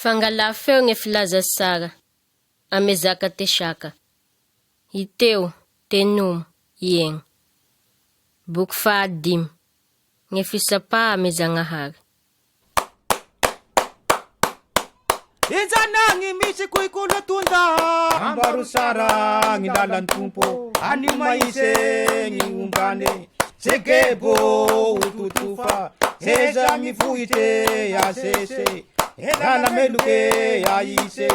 Fangalà feo gne filaza sara ame zaka tesaka. Iteo, tenomo, iegny. Boky fahadimy, Gne fisapà ame Zagnahary. Injanagny misy koikolo tonda. Ambaro sara gny lalan'ny Tompo, anio mahise gny ombane. Zegebo hototofa, seza gny vohitse asese, lala meloke aise,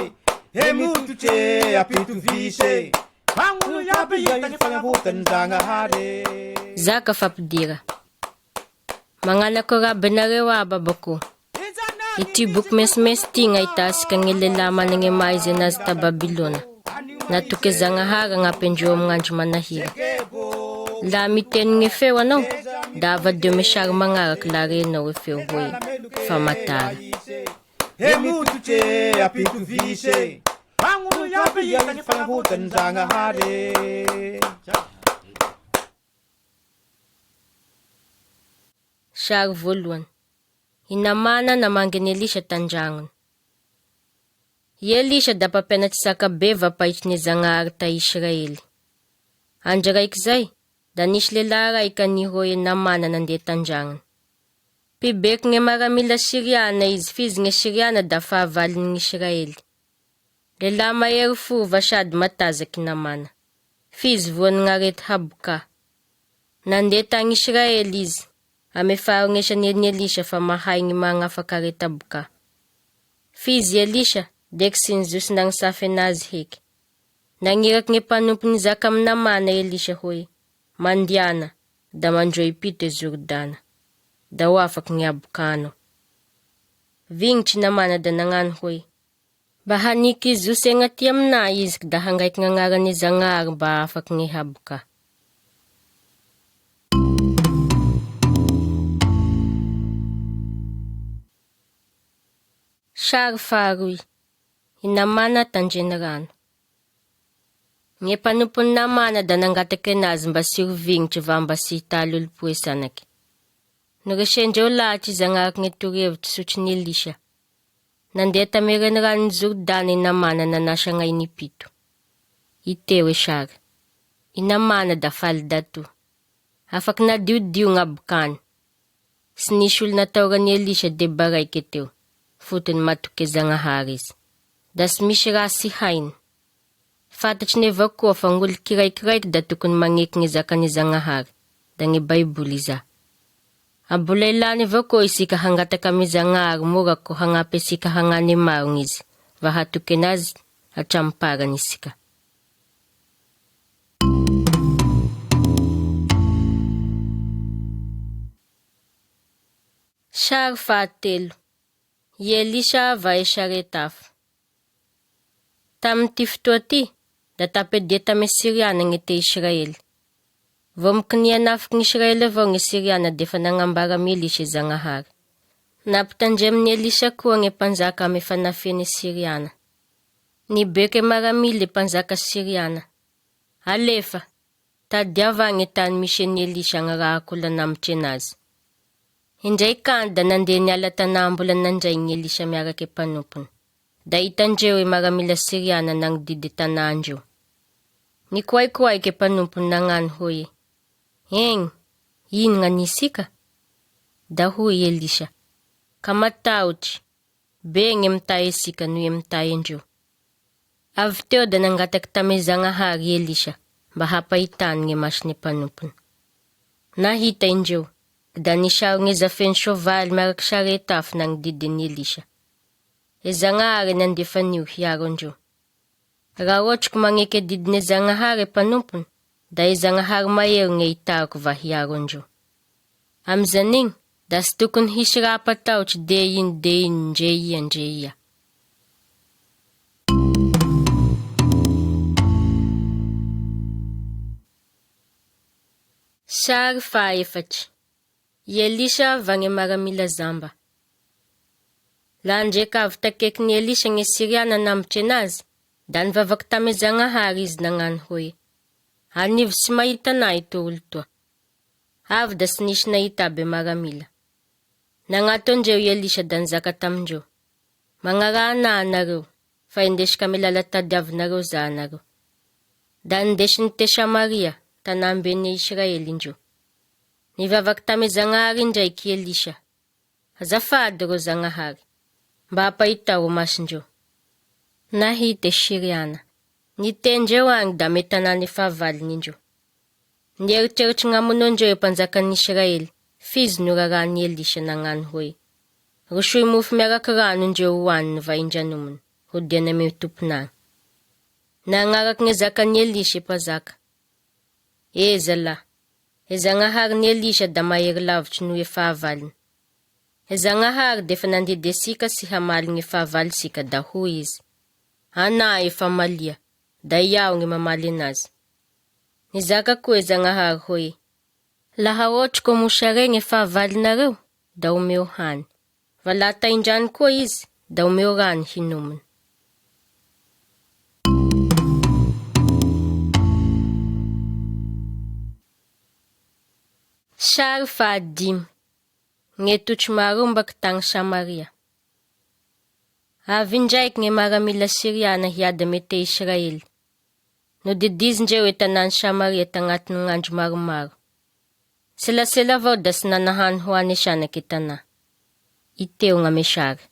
he mototse ampitovise. Agnono iaby hita ny fagnavotan-Jagnahary. Zaka fampidira. Magnano akory aby anareo aby abako. Ity boky mesimesy ity gn'ahitantsika gny lehilahy managne maha izy anazy ta Babylona. Natoky Zagnahary hagnampy andreo amy gn'andro manahira. Laha miteno gne feo anao, da avadio amy sary magnaraky laha renao e feo hoe famatara. Hemototse ampitovise, Agnono iaby hita ny fagnavotan-Jagnahary. Sary voalohany, I Namàna namangy an'i Elisa tan-dragnony. I Elisa da mpampianatsy zakabe vampahitrin'i Zagnahary ta Israely. Andro raiky zay, da nisy lehilahy raiky an'i Namàna nandeha tan-dragnony. Mpibeko gne maramila Syriana izy f'izy gne Syriana da fahavalon'Israely. Lehilahy mahery fo va sady matazaky Namàna. F'izy voan'ny haboka. Nandeha tagny Israely izy, ame faharognesan'i Elisa fa mahay gny magnafaka arety haboka. F'izy Elisa deky sy nizoso nagnisafy anazy heky. Nagniraky gne mpanompo nizaka amy Namàna Elisa hoe, Mandiana, da mandroa impito e Jordana. Da ho afaky gny habokanao. Vignitry Namàna da nagnano hoe, Mba haniky hizosy agnaty aminahy izy da hangaiky gn'agnaran'i Zagnahary mba hahafaky gny haboka. Sary faharoy, I Namàna tandrenirano. Gne mpanompon'i Namàna da nangataky anazy mba tsy ho vignitry va mba tsy hitaly olom-poesy anaky. Noresendreo lahatry izy agnaraky gne torohevitry sotrin'i Elisa. Nandeha tamy reniranon'i Jordana i Namàna nanasa gn'ainy impito. Iteo e sary. I Namàna da faly dato. Afaky nadiodio gn'habokany. Tsy nisy olo natahoran'i Elisa deba raiky teo, fotony matoky Zagnahary izy. Da tsy misy raha tsy hainy. Fantatriny avao koa fa gn'olo kiraikiraiky da tokony magneky gny zakan'i Zagnahary, da gny Baiboly iza. Mbola ilany avao koa isika hangataka amy Zagnahary mora ko hagnampy antsika hagnano marigny izy, va hatoky anazy hatramim-parany isika. Sary fahatelo, I Elisa va e Saretafo. Tamin'ity fotoa ty, da tapedia tamy Syriana gne te Israely. Vao mikinia hanafiky gn'Israely avao gne Syriana de fa nagnambara amy Elisa i Zagnahary. Nampitandremin'i Elisa koa gne mpanjaka amy fanafihan'i Syriana. Nibeky maramila i mpanjaka Syriana. Alefa, tadiava agny tany misy an'i Elisa agnarahako olo hanamitry anazy. Indraiky andro da nandeha niala tanà mbola nandray gny Elisa miaraky mpanompony. Da hitandreo i maramila Syriana nagnodidy tanà andreo. Nikoaikoaiky mpanompony nagnano hoe, Egny, ino gn'anisika? Da hoy Elisa, Ka matahotry, be gny mitahy isika noho i mitahy andreo. Avy teo da nangataky tamy Zagnahary Elisa mba hampahitany gny mason'ny mpanompony. Nahita indreo, da nisarogny zafen'ny soavaly miaraky saretafo nagnodidin'i Elisa. E Zagnahary nandefa an'io hiaro andreo. Raha ohatry ko magneky adidin'i Zagnahary mpanompony, da i Zagnahary mahery gny hitariko va hiaro andreo. Amizan'igny, da tsy tokony hisy raha hampatahotry de ino de ino ndre ia ndre ia. Sary fahaefatry, I Elisa va gne maramila zamba. Laha ndraiky avy takaikin'i Elisa gne Syriana hanambotry anazy, da nivavaky tamy Zagnahary izy nagnano hoe, Anivo tsy mahita anahy ito olo toa. Avy da tsy nisy nahita aby maramila. Nagnato andreo i Elisa da nizaka tamindreo. Magnaraha anah anareo, fa indesiko amy lala tadiavinareo za anareo. Da nindesiny te Samaria, tanàm-ben'i Israely indreo. Nivavaky tamy Zagnahary indraiky i Elisa. Azafady rô Zagnahary, mba ampahitao o masondreo. Nahita i Syriana. Nitendreo agny da amy tanàna fahavalony indreo. Nieritreritry gnamono andreo i mpanjakan'ny Israely, f'izy norarahan'i Elisa nagnano hoe, Rosoy mofo miaraky rano indreo hohaniny va indranominy, hodiany amy tompon'agny. Nagnaraky ny zakan'i Elisa i mpanjaka. Eh zalahy! I Zagnaharin'i Elisa da mahery lavitry noho i fahavalony. I Zagnahary defa nandidy antsika tsy hamaly gny fahavalontsika da hoy Izy, Ana efa malia, da iaho gny mamaly anazy. Nizaka koa i Zagnahary hoe, Laha ohatry ko mosare gny fahavalonareo, da omeo hany. Fa laha tain-drano koa izy, da omeo rano hinominy. Sary fahadimy, Gne totry marombaky tagny Samaria. Avy indraiky gne maramila Syriana hiady ame te Israely. Nodidizindreo e tanàn'i Samaria tagnatin'ny gn'andro maromaro. Selasela avao da tsy nanahany ho an'i zanaky tanà. I teo gn'amesary.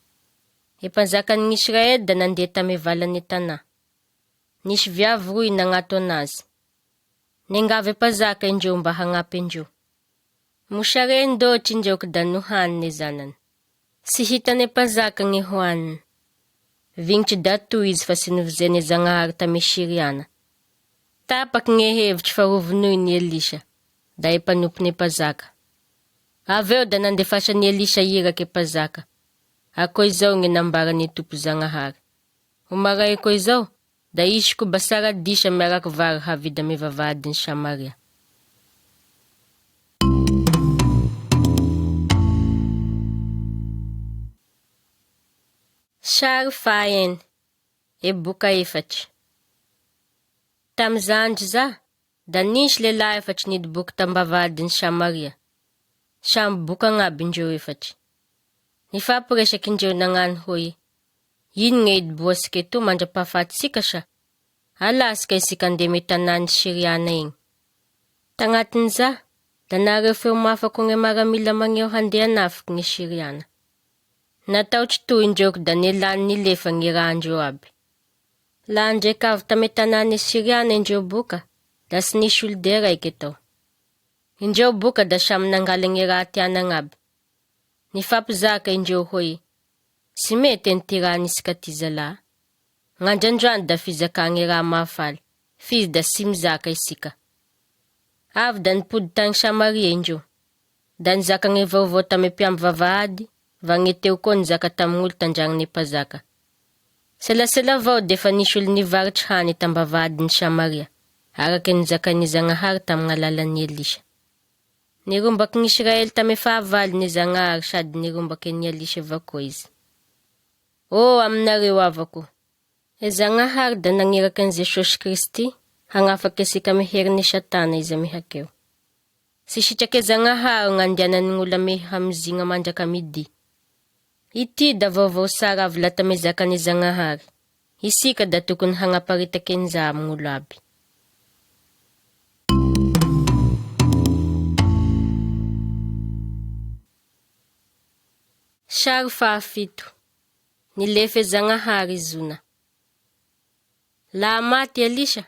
I mpanjakan'Israely da nandeha tamy valan'ny tanà. Nisy viavy roy nagnato anazy. Niangavy mpanjaka indreo mba hagnampy andreo. Mosaren-doatry indreo da nohaniny zanany. Tsy hitan'ny mpanjaka gny hohaniny. Vignitry da toy izy fa tsy novozen'i Zagnahary tamy Syriana. Tapaky gny hevitry fa hovonoin'i Elisa, da i mpanompon'ny mpanjaka. Avy eo da nandefasan'i Elisa iraky mpanjaka. Akoa izao gny nambaran'ny Tompo Zagnahary. Ho maraiko izao, da hisy koba saradisa miaraky vary havidy amy vavahadin'i Samaria. Sary fahaeny, Eboka efatry. Tamy za andro za, da nisy lehilahy efatry nidoboky tam-bavahadin'i Samaria. Samby boka agnaby indreo efatry. Nifampiresaky indreo nagnano hoe, Inogne idobohantsika etoa mandra-pahafatintsika sa? Alasika isika andeha amy tanàn'i Syriana igny. Tagnatin'iza, da nahareo feo mafy akoa gne maramila magneho handeha hanafiky gny Syriana. Nataotry toy indreo da nelany nilefa gny rahandreo aby. Laha ndraiky avy tamy tanàn'i Syriana indreo boka, da tsy nisy olo de raiky tao. Indreo boka da samy nangala gny raha tiany agnaby. Nifampizaka indreo hoe, Tsy mety an'ity raha nisy ty zalahy. Gn'andrandroany da fizakà gny raha mahafaly, f'izy da tsy mizaka isika. Avy da nipody tagny Samaria indreo. Da nizaka gny vaovao tamy mpiamby vavahady, va gny teo koa nizaka tamign'olo tandragnon'ny mpanjaka. Selasela avao de fa nisy olo nivarotry hany tam-bavahadin'i Samaria, araky ny nizakain'i Zagnahary tamign'alalan'i Elisa. Nirombaky gn'Israely tamy fahavalony Zagnahary sady nirombaky an'i Elisa avao koa izy. Ô aminareo havako! E Zagnahary da nagniraka an'i Jesosy Kristy hagnafaky antsika amy herin'i Satana izy amy hakeo. Tsy sitrake Zagnahary gn'andehanan'olo amy hamizigna mandraka midi. Ity da vaovao tsara avy latame zakan'i Zagnahary. Isika da tokony hagnaparitaky an'iza amin'olo aby. Sary fahafito. Nilefe Zagnahary Zona. Laha maty Elisa,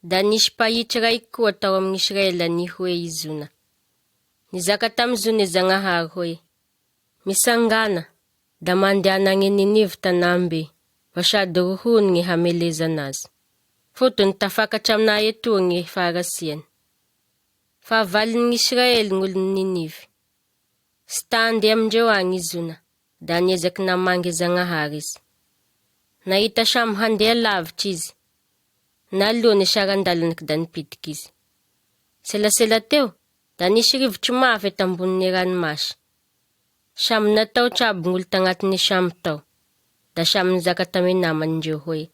da nisy mpahitry raiky koa tao amin'Israela nihoe i Zona. Nizaka tamy Zona i Zagnahary hoe, Mitsangàna, da mandehana agny Ninive tanàm-be, fa sady rohono gny hamelezana azy. Fotony, tafakatra aminay etoa gny faharasiany. Fahavalon'ny Israely gny olon'i Ninive. Tsy ta handeha amindreo agny i Jona, da niezaky namangy Zagnahary izy. Nahita samy handeha lavitra izy. Naloany saran-dalany da nipitiky izy. Selasela teo, da nisy rivotry mafy tambonin'ny ranomasy. Samy natahotra aby gn'olo tagnatin'ny sambo tao. Da samy nizaka tamy namany indreo hoe,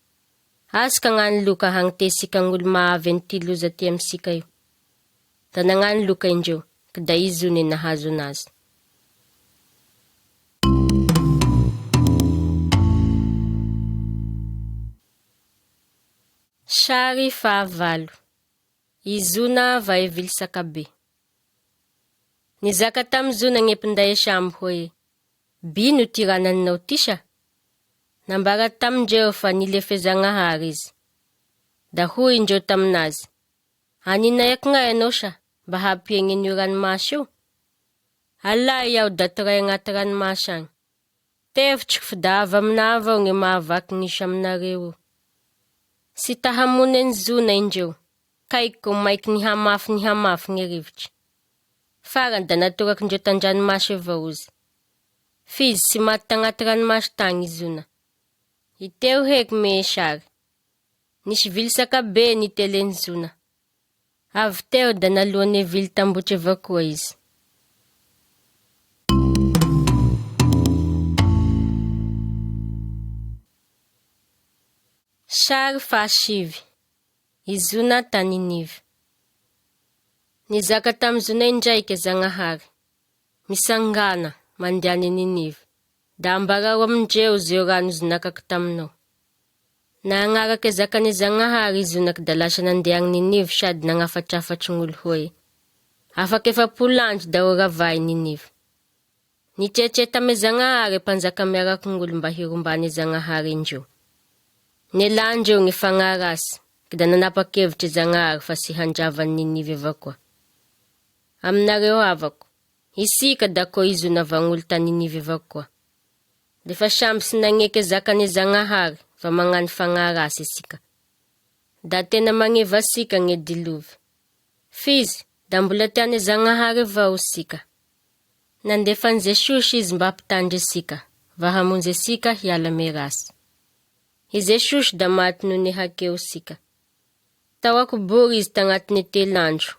Asika hagnano loka hagnitesika gn'olo mahavy an'ity loza ty amintsika io. Da nagnano loka indreo, da izy io no nahazo anazy. Sary fahavalo. I Zona Vaevilsakabe. Nizaka tamy Zona gny mpinday sambo hoe, Bino ty raha naninao ty sa? Nambara tamindreo fa nilefe Zagnahary izy. Da hoy indreo taminazy, Aninay akognay anao sa mba hampihegny an'io ranomasy io? Alay iaho da toray agnaty ranomasy agny. Tevitriko fa da avy aminah avao gny mahavaky gny isa aminareo io. Tsy ta hamono an'i Zona indreo, kaiky ko maiky nihamafy nihamafy gny rivotry. Farany da natorakindreo tan-dranomasy avao izy. F'izy tsy maty tagnaty ranomasy tagny i Zona. Iteo heky Meshary. Nisy vilisaka be nitelen'i Zona. Avy teo da naloan'ny vily tambotry avao koa izy. Sary fahasivy. I Zona ta Ninive. Nizaka tamin'i Zona indraike Zagnahary. Misangàna, mandeha any Ninive, da ambarao amindreo zeo rano zinakako taminao. Nagnarake zakan'i Zagnahary i Zonaky da lasa nandeha agny Ninive sady nagnafatrafatry gn'olo hoe, Afaky 40 andro da ho rava i Ninive. Nitretre tamy Zagnahary mpanjaka miaraky gn'olo mba hirombany Zagnahary indreo. Nelandreo gny fagnahy rasy, da nanapa-kevitry Zagnahary fa tsy handrava an'i Ninive avao koa. Aminareo havako, isika da koa i Zona vagn'olo ta Ninive avao koa. Lefa samby tsy nagneke zakan'i Zagnahary fa magnano fagnahy rasy isika. Da tena magneva asika gny dilovy. F'izy, da mbola tian'i Zagnahary avao isika. Nandefa an'i Jesosy izy mba hampitandry isika, va hamonjy isika hiala amy rasy. I Jesosy da maty noho ny hakeo isika. Tao akobory izy tagnatin'ny 3 andro,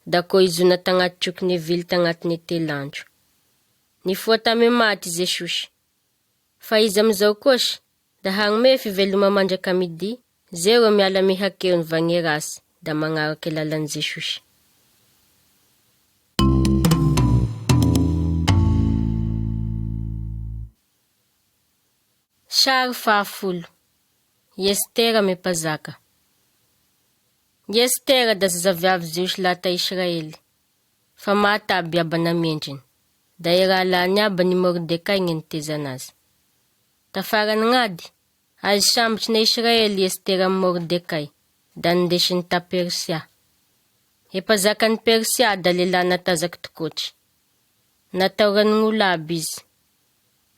da koa i Zona tagnaty trokin'ny vily tagnatin'ny 3 andro. Nifoha tamy maty Jesosy. Fa izy amizao kosa, da hagnome fiveloma mandrakamidy, zero miala amy hakeo ny vagny rasy, da magnaraky lalan'i Jesosy. Sary fahafolo. I Estera mipazaka. I Estera da zazaviavy Jiosy lahy ta Israely, fa maty aby aba namendriny, da i rahalahiny abany Mordekay gny niteza anazy. Tafarany gn'ady, azo sambotry na Israely i Estera amy Mordekay, da nindesiny ta Persia. E mpanjakan'i Persia da lehilahy natazaky tokotry. Nataoran'olo aby izy.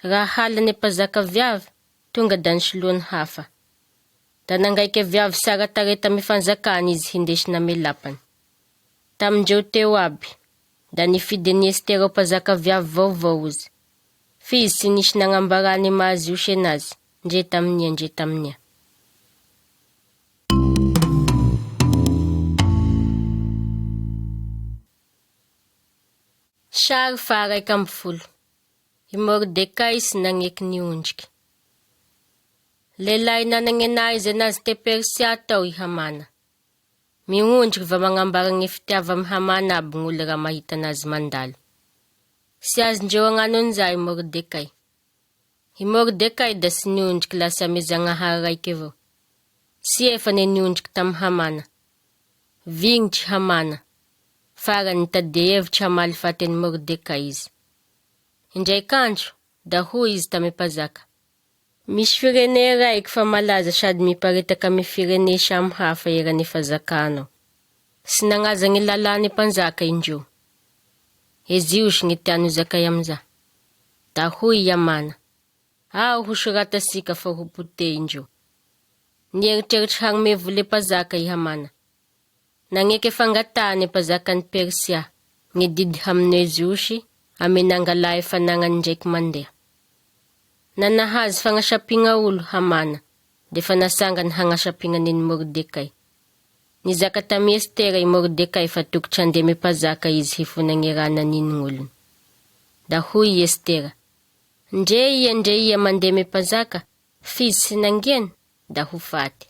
Raha halany mpanjaka viavy, tonga da nisoloany hafa. Da nangaiky viavy sara tarehy tamy fanjakany izy hindesina amy lapany. Tamindreo teo aby, da nifidy an'i Estera ho mpanjaka viavy vaovao izy. F'izy tsy nisy nagnambarany maha Jiosy anazy, ndre taminia ndre taminia. Sary faha-11. I Mordekay sy nagneky ny ondriky. Lehilahy nanagny anahy anazy te Persia tao i Hamana. Miondriky va magnambara gny fitiava amy Hamana aby gn'olo raha mahita anazy mandalo. Tsy azondreo agnano an'izay i Mordekay. I Mordekay da tsy niondriky lasa amy Zagnahary raiky avao. Tsy efa ne niondriky tamy Hamana. Vignitry Hamana. Farany nitady hevitry hamaly faty an'i Mordekay izy. Indraiky andro, da hoy izy tamy mpanjaka. Misy firene raiky fa malaza sady miparitaka amy firene samy hafa eran'ny fanjakanao. Tsy nagnaza gny lalàn'ny mpanjaka indreo. E Jiosy gny tiany ho zakay amizà. Da hoy i Hamana. Aho ho soratasika fa ho potehy indreo. Nieritreritry hagnome vola mpanjaka i Hamana. Nagneke fangatahany mpanjakan'i Persia, gny didy hamonoe Jiosy amy nangalahy fanagnany ndraiky mandeha. Nanahazo fagnasampigna olo Hamana, de fa nasangany hagnasampigna an'i Mordekay. Nizaka tamy Estera i Mordekay fa tokotry handeha amy mpanjaka izy hifona gny raha naninon'olony. Da hoy i Estera, Ndre ia ndre ia mandeha amy mpanjaka, f'izy tsy nangiany, da ho faty.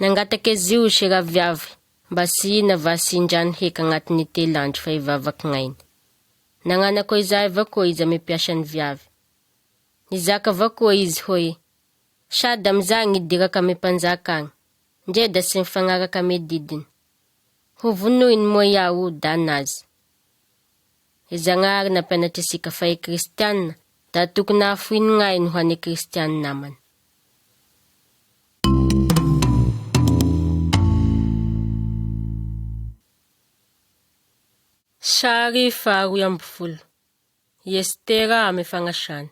Nangatake Jiosy raha viavy mba tsy hihina va tsy hindrano heky agnatin'ny 3 andro fa hivavaky gn'ainy. Nagnano akoa izay avao koa izy amy mpiasan'ny viavy. Nizaka avao koa izy hoe, sady amizay gny idirako amy mpanjaka agny. Ndre da tsy mifagnaraka amy didiny. Ho vonoiny moa iaho da nazy. I Zagnahary nampianatry isika fa i Kristiana da tokony hahafoy ny gn'ainy ho an'i Kristiana namany. Sary faharoy ambin'ny folo. I Estera amy fagnasana.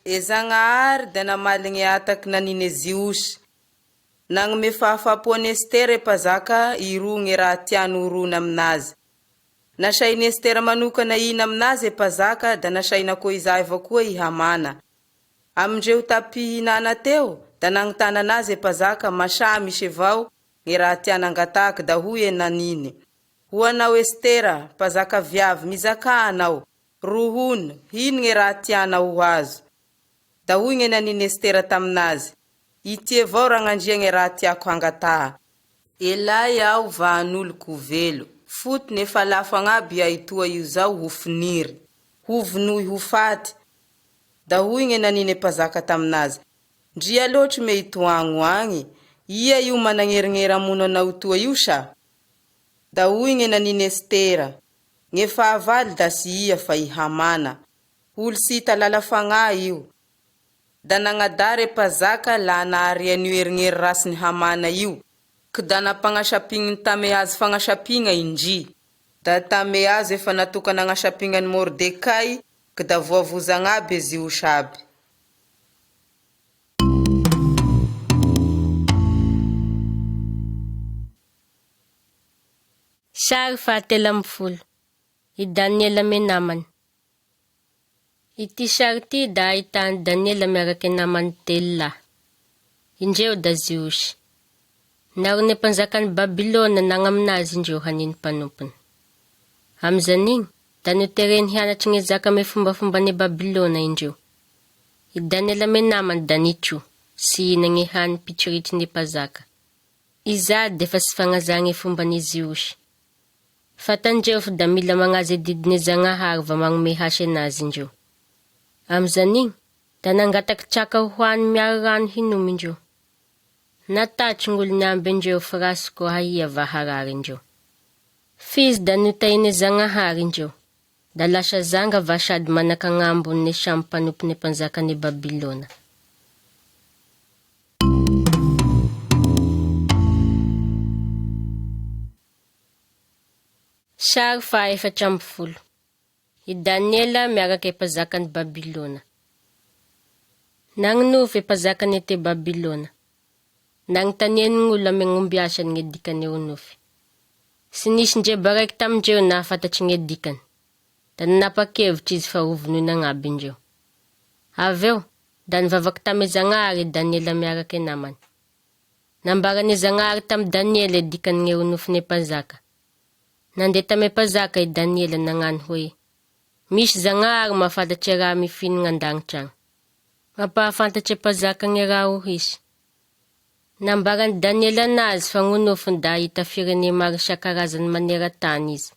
E Zagnahary da namaly ny hataky nanine Jiosy. Nagnome fahafapo an'i Estera mpanjaka irony ny raha tiany horona aminazy. Nasain'i Estera manokana hina aminazy mpanjaka da nasaina koa izahay avao koa i Hamana. Amindreo tam-pihinana teo da nagnontany anazy mpanjaka masa misy avao ny raha tiany angataky da hoy e naniny. Ho anao Estera, mpanjaka viavy, mizakà anao, rohono, ino ny raha tianao ho azo? Da hoy ny naniny Estera taminazy, Ity avao ragnandria ny raha tiako hangataha. Elay aho va hanoloko ho velo, fotony efa lafo agnaby iay toa io zao ho finiry, ho vonoy ho faty. Da hoy ny naniny mpanjaka taminazy, Ndria loatry me itoagno agny, ia io managnerignera hamono anao toa io sa? Da hoy ny naniny Estera, Gne fahavalo da tsy ia fa i Hamana, olo tsy hita lala fagnahy io. Da nagnadara e mpanjaka laha nahare an'io herignery rasin'i Hamana io, k da nampagnasapigniny tame hazo fagnasampigna indry. Da tame hazo efa natokana agnasampignan'i Mordekay, k da voavoza agnaby e Jiosy aby. Sary fahatelo ambin'ny folo. I Daniela amy namany. Ity sary ity da ahitany Daniela miaraky namany telo lahy. Indreo da Jiosy. Narony mpanjakan'i Babylona nagnaminazy indreo haniny mpanompony. Amizan'igny da notereny hianatry ny zaka amy fombafomban'i Babylona indreo. I Daniela amy namany da nitro sy hihinagny hany pitsiritsy ny mpanjaka. Iza de fa tsy fagnazagny fomban'ny Jiosy. Fantandreo fa da mila magnaja didin'i Zagnahary va magnome hasy anazy indreo. Amizan'igny da nangataky traka hohany miaro rano hinomy indreo. Natatry gn'olo niamby indreo fa rasy koa ahia va harary indreo. F'izy da notahin'i Zagnahary indreo. Da lasa zanga va sady manakagnambony samy mpanompony mpanjakan'i Babylona. Sary faha-14. I Daniela miaraka e mpanjakan'i Babylona. Nagnonofy e mpanjakany te Babylona. Nagnontaniany gn'olo amy gn'ombiasany gny dikany eo nofy. Tsy nisy ndreba raiky tamindreo nahafantatry gny dikany. Da nanapa-kevitry izy fa hovonoina agnaby indreo. Avy eo, da nivavaky tamy Zagnahary i Daniela miaraka e namany. Nambaran'i Zagnahary tamy Daniela e dikany gny nofiny mpanjaka. Nandeha tamy mpanjaka i Daniela nagnano hoe: Misy Zagnahary mahafantatry raha mifinogna an-dagnitra agny. Mampahafantatry mpanjaka gny raha ho hisy. Nambaran'i Daniela anazy fa gn'nofiny da hahita firene maro isan-karazany maneran-tany izy.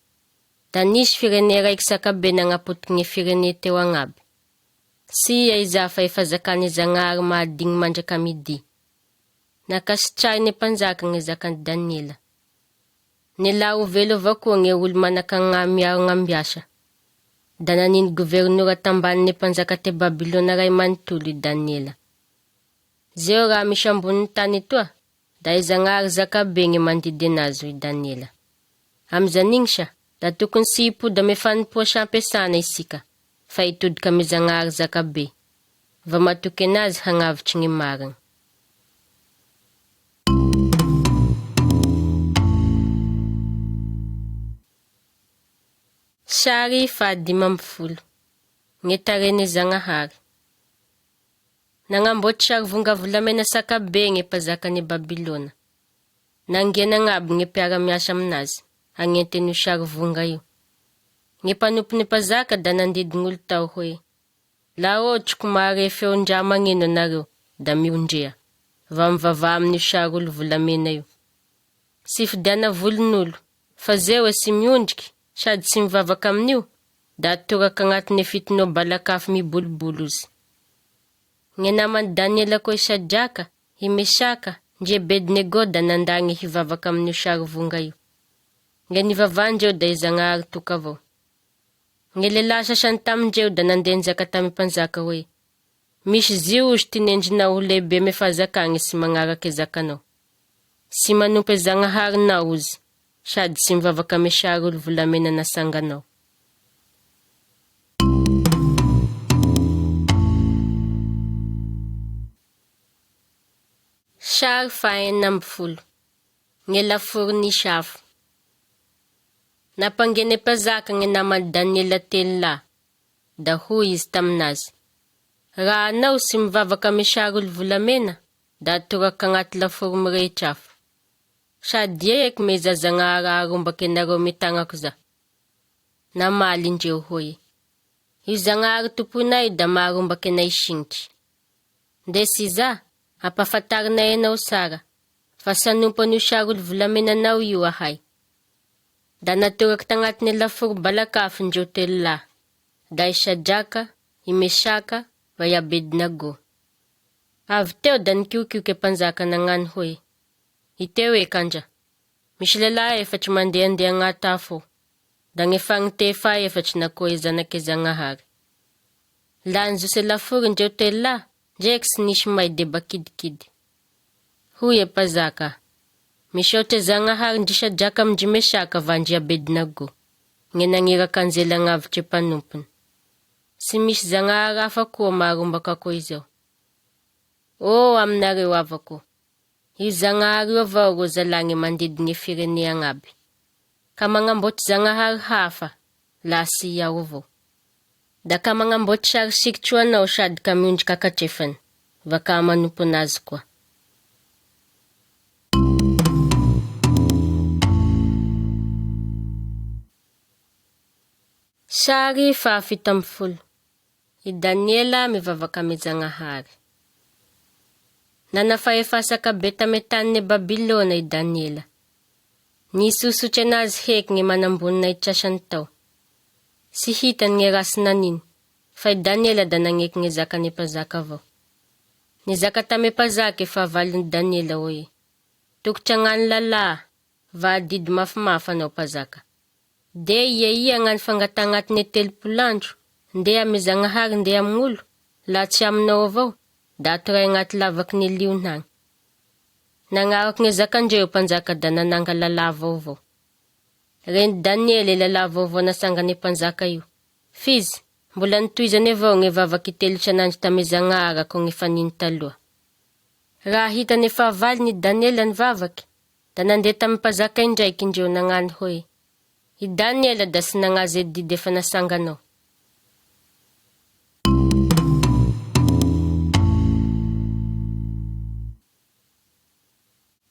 Da nisy firene raiky sakabe nagnapotiky gny firene teo agnaby. Tsy ia iza fa efa zakan'i Zagnahary mahadigny mandrak'amidy. Nankasitrahiny mpanjaka gny zakan'i Daniela. Nila ho velo avao koa gny olo manakagna miaro gn'ambiasa. Da naniny governora tambanin'ny mpanjaka te Babylona ray manontolo i Daniela. Zeo raha misy ambonin'ny tany toa, da i Zagnahary zakabe gny mandidy anazy hoy Daniela. Amizan'igny sa, da tokony tsy hipody amy fanompoa sampiasana isika, fa hitodika amy Zagnahary zakabe. Va matoky anazy hagnavotry gny marigny. Sary faha-15. Gny tarehin'i Zagnahary. Nagnamboatry sary vonga volamena sakabe gny mpanjakan'i Babylona. Nangena agnaby gny mpiara-miasa aminazy, hagnenty an'io sary vonga io. Gny mpanompon'ny mpanjaka da nandidy gn'olo tao hoe: Laha ohatry ko mahare feon-draha magneno anareo, da miondreha. Va mivavaha amin'io sary olo volamena io. Tsy fidiana volon'olo, fa zay hoe tsy miondriky sady tsy mivavaka amin'io, da atoraka agnatin'ny fitinao balakafo mibolobolo izy. Ny naman'i Daniela koa i Sadraka, i Mesaka, Ndry Abednego da nandà gny hivavaka amin'io sary vonga io. Nge nivavahan-dreo da i Zagnahary toka avao. Nge lehilahy sasany tamin-dreo da nandeha nizaka tamy mpanjaka hoe, Misy Jiosy tinendrinao ho lehibe amy fahazakagny sy magnarake zakanao. Tsy manompo e Zagnaharinao ozy, sady tsy mivavaka amy sary olo volamena nasanganao. Sary faha 16. Gne lafaoro nisy afo. Nampangene mpanjaka gne naman'i Daniela telo lahy, da hoy izy taminazy, Raha anao tsy mivavaka amy sary olo volamena, da atoraka agnaty lafaoro mirehitry afo. Sady eky meza Zagnahary haharombake anareo amy tagnako za. Namaly indreo hoe, Io Zagnahary tompoinay io da maharombake anay signitry. Ndesy iza, ampahafantarinay anao tsara, fa tsy hanompo an'io sary olo volamenanao io ahay. Da natoraky tagnatin'ny lafaoro balak'afo indreo telo lahy, da i Sadraka, i Mesaka, va i Abednego. Avy teo da nikiokioke mpanjaka nagnano hoe, Iteo eka ndra, misy lehilahy efatry mandehandeha agnaty afo ao, da gny fagnitefa efatry nakoa i zanak'i Zagnahary. Lany jose lafaoro indreo telo lahy, ndreky tsy nisy may deba kidikidy. Hoy e mpanjaka, Misaotra Zagnahary ndry Sadraka amin-dry Mesaka va ndry Abednego, gne nagniraka anjely hagnavotry mpanompony. Tsy misy Zagnahary hafa koa maharombaka koa izao. Ô aminareo havako, io Zagnahary io avao ro zalagne mandidy gne firene agnaby. Ka magnamboatry Zagnahary hafa, laha tsy iaho avao. Da ka magnamboatry sary sikitry ho anao sady ka miondriky akatrefany, va ka manompo anazy koa. Sary faha 17. I Daniela mivavaka amy Zagnahary. Nana fahefa sakabe tamy tanin'i Babylona i Daniela. Nisosotry anazy heky gny manamboninahitry sasany tao. Tsy hitany gny ratsy naniny, fa i Daniela da nagneky gny zakan'ny mpanjaka avao. Nizaka tamy mpanjaka i fahavalon'i Daniela hoe, Tokotry hagnano lalà va adidy mafimafy anao mpanjaka. De ia ia hagnano fangataha agnatine 30 andro, ndeha amy Zagnahary ndeha amign'olo, laha tsy aminao avao, da atoray agnaty lavaky ny liona agny. Nagnaraky gne zakandreo mpanjaka da nananga lalà vaovao. Reny Daniela e lalà vaovao natsangane mpanjaka io. F'izy, mbola nitohizany avao gne vavaky telo isan'andro tamy Zagnahary ako gny faniny taloha. Raha hitane fahavalony i Daniela nivavaky, da nandeha tamy mpanjaka indraiky indreo nagnano hoe, I Daniela da tsy nagnaja e didy efa natsanganao.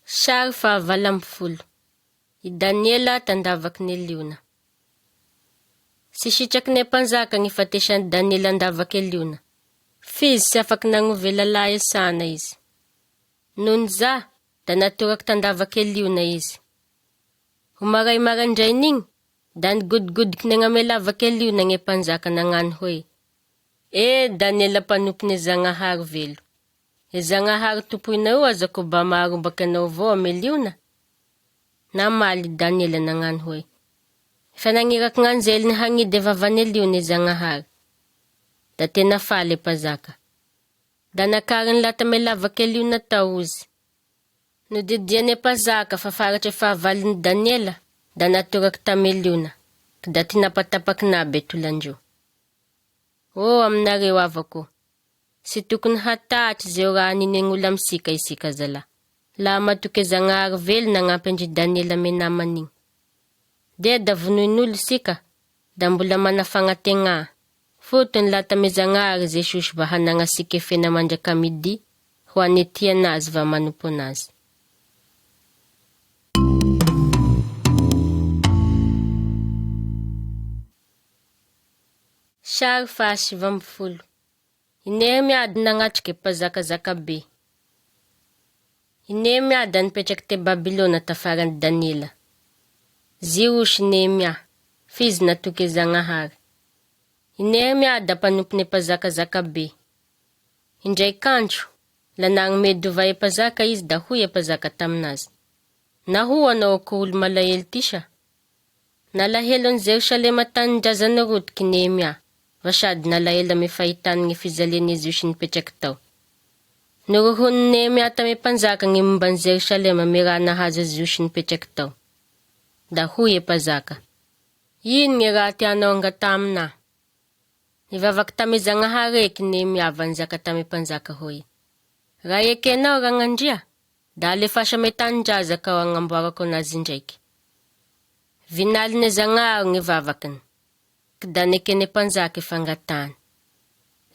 Sary faha 18. I Daniela tandavaky ny liona. Tsy sitraky ny mpanjaka ny fatesan'i Daniela andavaky liona. F'izy tsy afaky nagnove lalà esana izy. Nony za, da natoraky tandavaky liona izy. Ho maray maraindrain'igny, da nigodigodiky nagname lavaky liona ny mpanjaka nagnano hoe, E Daniela mpanompony Zagnahary velo! E Zagnahary tompoinao io aza ko ba maharombaky anao avao ame liona? Namaly Daniela nagnano hoe, Efa nagniraky gn'anjeliny hagnidy vavane liona i Zagnahary. Da tena faly mpanjaka. Da nakariny lahy tame lavaky liona tao ozy. Nodidiane mpanjaka fa faratry fahavalon'i Daniela da natoraky tame liona, da tinapatapaky naby tolandreo. Ô aminareo havako, tsy tokony hatahatry zeo raha ninegn'olo amitsika isika zalahy. Laha matoky Zagnahary velo nagnampy an-dry Daniela ame namany igny. Dia da vonoin'olo isika, da mbola mana fagnategnà. Fotony laha tame Zagnahary Jesosy va hanagna antsika efena mandrakamidy ho an'ny tia anazy va manompo anazy. Sary faha 19. I Nehemia ady nagnatrike mpazakazaka be. I Nehemia da nipetraky te Babylona tafaran'i Daniela. Jiosy Nehemia, f'izy natoky Zagnahary. I Nehemia da mpanompone mpazakazaka be. Indraik'andro, La nagnome dovay e mpazaka izy da hoy e mpazaka taminazy, Nahoa anao akoho olo malahelo ty sa? Nalahelo an'i Jerosalema tanindrazany rotiky Nehemia, va sady nalahelo amy fahitany gny fijalian'i Jiosy nipetraky tao. Norohonin'i Nehemia tamy mpanjaka gny momba an'i Jerosalema amy raha nahazo Jiosy nipetraky tao. Da hoy e mpazaka, Ino gny raha tianao angataha aminah? Nivavaky tamy Zagnahary eky Nehemia va nizaka tamy mpanjaka hoe, Raha ekenao, Ragnandria, Da alefaso ame tanindrazako ao agnamboarako anazy indraiky. Vinaline Zagnahary gny vavakiny, kda nekene mpanjaka i fangatahany.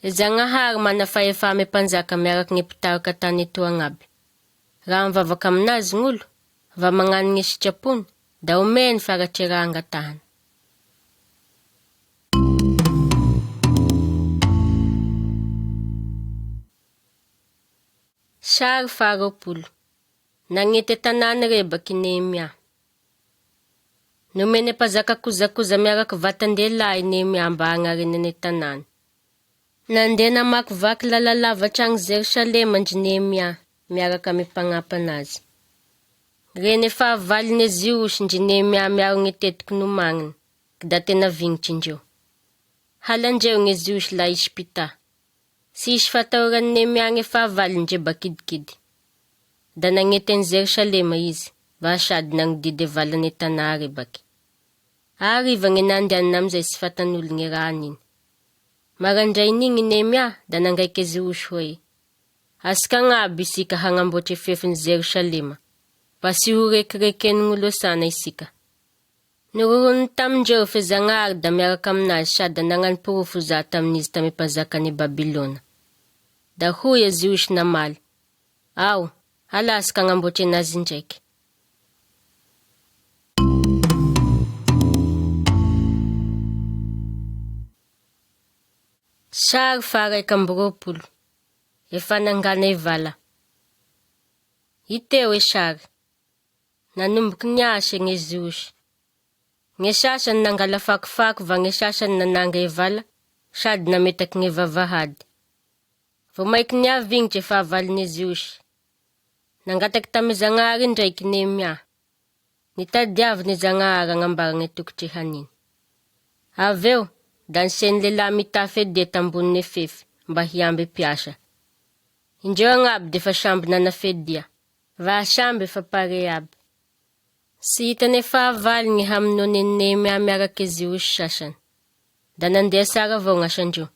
I Zagnahary mana fahefa ame mpanjaka miaraky gny mpitarika tany etoagna aby. Raha mivavaka aminazy gn'olo, va magnano gny sitrapony, da omeny faratry raha angatahany. Sary faharoapolo. Nagnete tanàna rebaky i Nehemia. Nomene mpanjaka kojakoja miaraky vatan-dehilahy i Nehemia mba hagnarenany tanàna. Nandeha namakivaky lala lava hatragny Jerosalema ndry Nehemia miaraka amy mpagnampy anazy. Rene fahavalone Jiosy ndry Nehemia miaro gny tetiky nomagniny, kda tena vignitry indreo. Halandreo gny Jiosy lahy Ispita. Tsy hisy fatahoran'i Nehemia ny fahavalon-dReba kidikidy. Da nagnety an'i Jerosalema izy, vaha sady nagnodidy valan'i tanà rebaky. Hariva gny nandehanana amizay tsy fantan'olo gny raha haniny. Marandrain'igny i Nehemia da nangaike Jiosy hoe, Asika agnaby isika hagnamboatry fefin'i Jerosalema, mba tsy ho rekireken'olo sana isika. Norohoniny tamin-dreo fe Zagnahary da miaraka aminazy sady anagnany porofo za tamin'izy tamy mpanjakan'i Babylona. Da hoy e Jiosy namaly, Ao, alasika agnamboatry anazy indraiky. Sary faha 21, Efa nangana i vala. Hiteo e sary. Nanomboky niasa gne Jiosy. Gne sasany nangala fakofako va gne sasany nananga e vala sady nametaky gne vavahady. Vao maiky nihavignitry e fahavalon'e Jiosy. Nangataky tamy Zagnahary indraiky Nehemia. Nitadiaviny Zagnahary hagnambara gne tokotry haniny. Avy eo, da nisen'ny lehilahy mitafy edia tambonin'e fefy mba hiamby mpiasa. Indreo agnaby defa samby nana fedia. Vaha samby efa pare aby. Tsy hitane fahavalo gny hamonoane an'i Nehemia miarake Jiosy sasany. Da nandeha tsara avao gn'asandreo.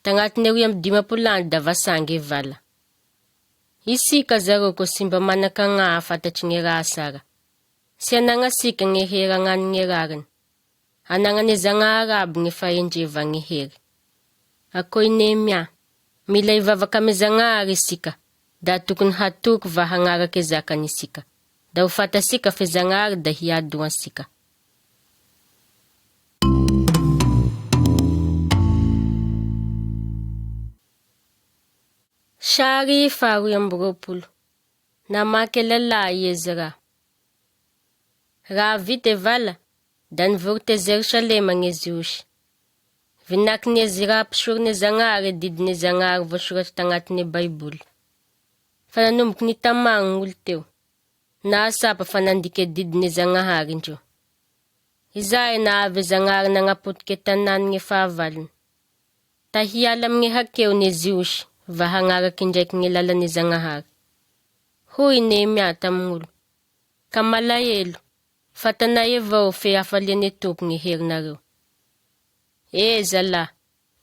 Tagnatine 52 andro da vasangy vala. Isika zareo ko tsy mba manakagna hahafantatry gne raha tsara. Tsy anagnasika gne hery hagnano gne rariny. Anagnane Zagnahary aby gne fahendreva gne hery. Akoy Nehemia, Mila hivavaka amy Zagnahary isika, da tokony hatoky va hagnarake zakany isika. Da ho fantasika fe Zagnahary da hiady ho ansika. Sary faha 22. Namaky lalà i Ezra. Raha vita e vala, da nivory te Jerosalema gne Jiosy. Vinakin'i Ezra mpisoron'i Zagnahary e didin'i Zagnahary voasoratry tagnatine Baiboly. Fa nanomboky nitamagny gn'olo teo. Nahatsapa fa nandika didin'i Zagnahary indreo. Izay nahavy Zagnahary nagnapotiky tanàgne fahavalony. Ta hiala amigne hakeon'i Jiosy va hagnaraky indraiky gne lalan'i Zagnahary. Hoy Nehemia tamign'olo, Ka malahelo, fatanay avao fe hafalian'ny Tompo gny herinareo. Eh zalahy,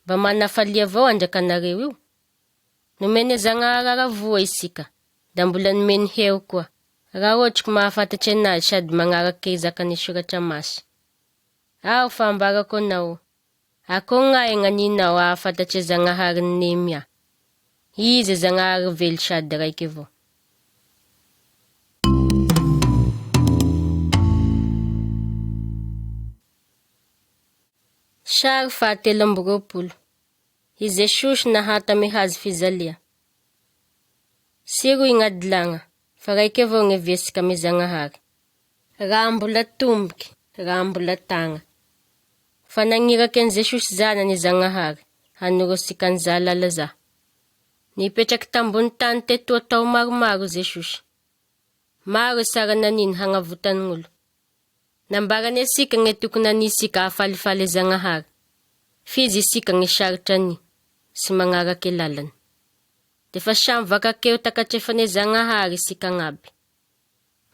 mba manafalia avao andrakanareo io. Nomene Zagnahary haravoa isika, da mbola nomeny hery koa, raha ohatry ko mahafantatry anazy sady magnaraky zakan'ny soratra masy. Ao fa ambarako anao, akôgnay gnaninao hahafantatry Zagnaharin'i Nehemia. Izy Zagnahary velo sady raiky avao. Sary faha 23. I Jesosy nahata amy hazo fijalia. Siro ignadilagna, fa raiky avao gny vesika amy Zagnahary. Raha mbola tomboky, raha mbola tagna. Fa nagniraky an'i Jesosy zanany Zagnahary, hanorosika an'iza lala za. Nipetraky tambony tany tetoa tao maromaro Jesosy. Maro sara nanino hagnavotan'olo. Nambarany asika gne tokony hanisika hahafalifaly Zagnahary. F'izy isika gne sarotra ny sy magnaraky lalany. Defa samy vakakeo takatrefane Zagnahary isika agnaby.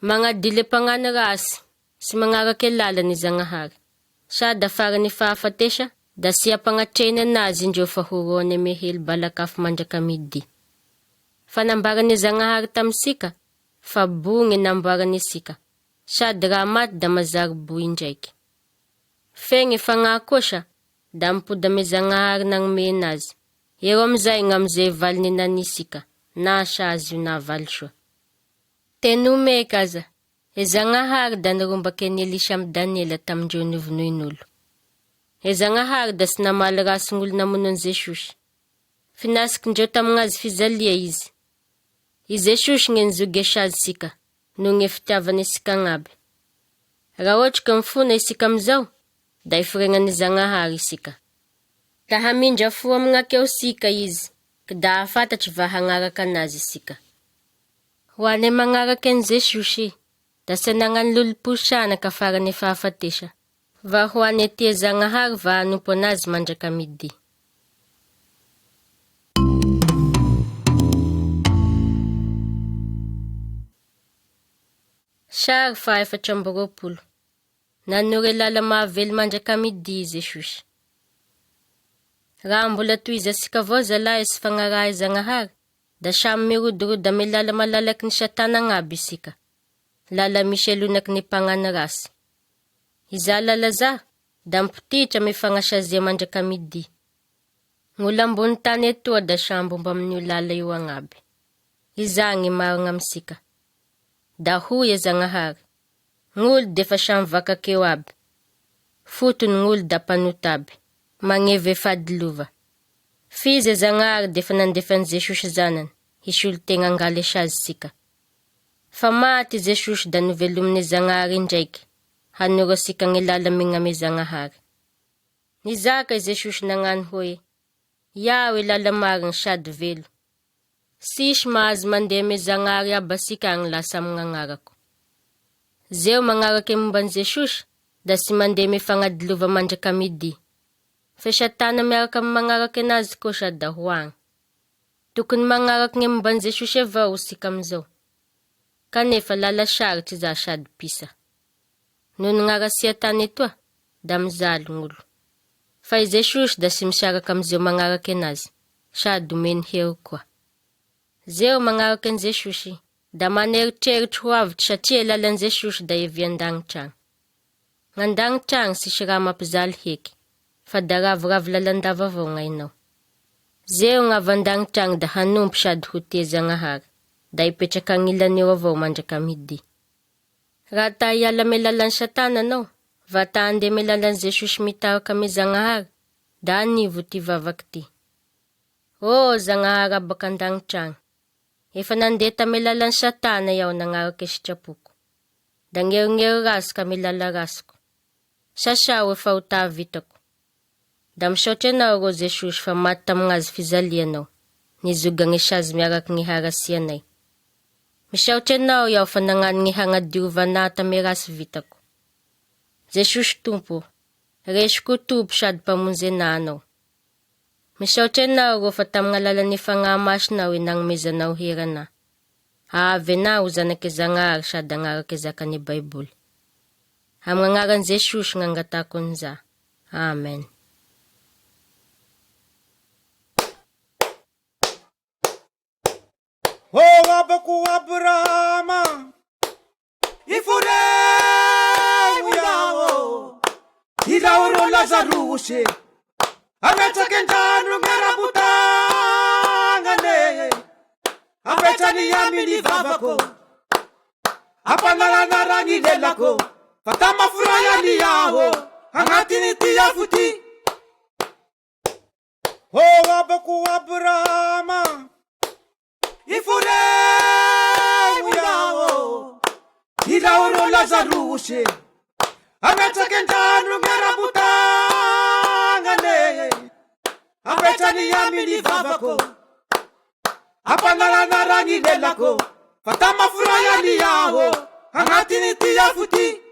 Magnadily mpagnano rasy sy magnaraky lalany Zagnahary. Sady afarany fahafatesa da sy ampagnatrehiny anazy indreo fa horoany mehely balakafo mandraka midi. Fanambarany Zagnahary tamisika fa bogny namboarany isika. Sady raha maty da mazary bo indraiky. Fegny fagnahy kosa da mipody amy Zagnahary nagnome anazy. Eo amizay gn'amizay valiny nanisika na sazy io na valisoa. Tenomeka aza, e Zagnahary da nirombaky an'i Elisa amy Daniela tamindreo novonoin'olo. E Zagnahary da tsy namaly rasy gn'olo namono an'i Jesosy. Finasikindreo tamin'azy fijalia izy. I Jesosy gne nizogy sazy sika noho gne fitiavany isika agnaby. Raha ohatry ka mifona isika amizao, da iforegnan'i Zagnahary isika. Da hamindra fo amin'akeo sika izy, ka da hahafantatry va hagnaraka anazy isika. Ho anay magnaraky an'i Jesosy, da tsy anagnany lolompo sanaka farany fahafatesa. Va ho anay tia Zagnahary va hanompo anazy mandraka midi. Sary faha 24. Nanory lala mahavelo mandraka midi Jesosy. Raha mbola tohizantsika avao zalahy sy fagnaraha Zagnahary, da samy mirodorodo amy lala malalaky ny satana agnaby isika. Lala misy elonaky ny mpagnano rasy. Iza lala za, da mipotitra amy fagnasazia mandraka midi. Gn'olo ambony tany etoa da samby mba amin'io lala io agnaby. Iza gny marina amisika. Da hoy e Zagnahary, gn'olo defa samy vakakeo aby. Fotony gn'olo da mpanota aby, magneve fadilova. F'izy e Zagnahary defa nandefa an'i Jesosy zanany, hisolo tegna angala sazy sika. Fa maty Jesosy da novelominy Zagnahary indraiky, hanoro asika gny lala migname Zagnahary. Nizaka i Jesosy nagnano hoe, Iaho e lala marigny sady velo. Sisy mahazo mandeha ame Zagnahary abasika agny lasa amign'agnarako. Zeo magnaraky momba an'i Jesosy da tsy mandeha ame fagnadilova mandraka midi. Fe satana miaraka amy magnaraky anazy kosa da ho agny. Tokony magnaraky ny momba an'i Jesosy avao isika amizao. Kanefa lala sarotry za sady pisa. Noho ny gnarasia tany etoa da mijaly gn'olo. Fa i Jesosy da tsy misaraka amizeo magnaraky anazy, sady omeny hery koa. Zeo magnaraky an'i Jesosy da maneritreritry ho avotry satria lalan'i Jesosy da evy an-dagnitra agny. Gn'an-dagnitra agny tsisy raha mampijaly heky, fa da raviravy lalandava avao gn'ainao. Zeo gn'avy an-dagnitra agny da hanompo sady ho tia Zagnahary, da hipetraka agnilany eo avao mandraka midi. Raha ta hiala amy lalan'ny satana anao, va ta handeha amy lalan'i Jesosy mitarika amy Zagnahary, da anivo ty vavaky ty. Ô Zagnahary abaka an-dagnitra agny, efa nandeha tamy lalan'ny satana iaho nagnaraky sitrapoko. Da ngerongery rasiko amy lala rasiko. Sasao e fahota vitako. Da misaotra anao rô Jesosy fa maty tamin'azy fijalianao, nizoga gny sazy miaraky gny harasianay. Misaotra anao iaho fa nagnano gny hagnadiova anahy tamy rasy vitako. Jesosy Tompo, resiko Tompo sady mpamonjy anahy anao. Misaotra anao rô fa tamin'ny alalan'ny fagnahy masinao e nagnomezanao hery anahy. Hahavy anahy ho zanaky Zagnahary sady hagnaraky zakan'ny Baiboly. Amin'ny agnaran'i Jesosy gn'angatahako an'iza. Amen. Oh abako Abrahama Iforeo iaho Ilaoro Lazarosy Ametraky an-drano gn'arabotagane. Apetrany amin'ny vavako Ampanaranarany lelako Fa tamafurayany iaho Agnatiny ty afo ty. Oh abako Abrahama Iforeo iaho Ilaoro Lazarosy Ametraky an-drano gn'arabotagane. Apetrany amin'ny vavako. Ampanaranara ny lelako, fa tamafuraya ny aho, agnatin'ity afo ty.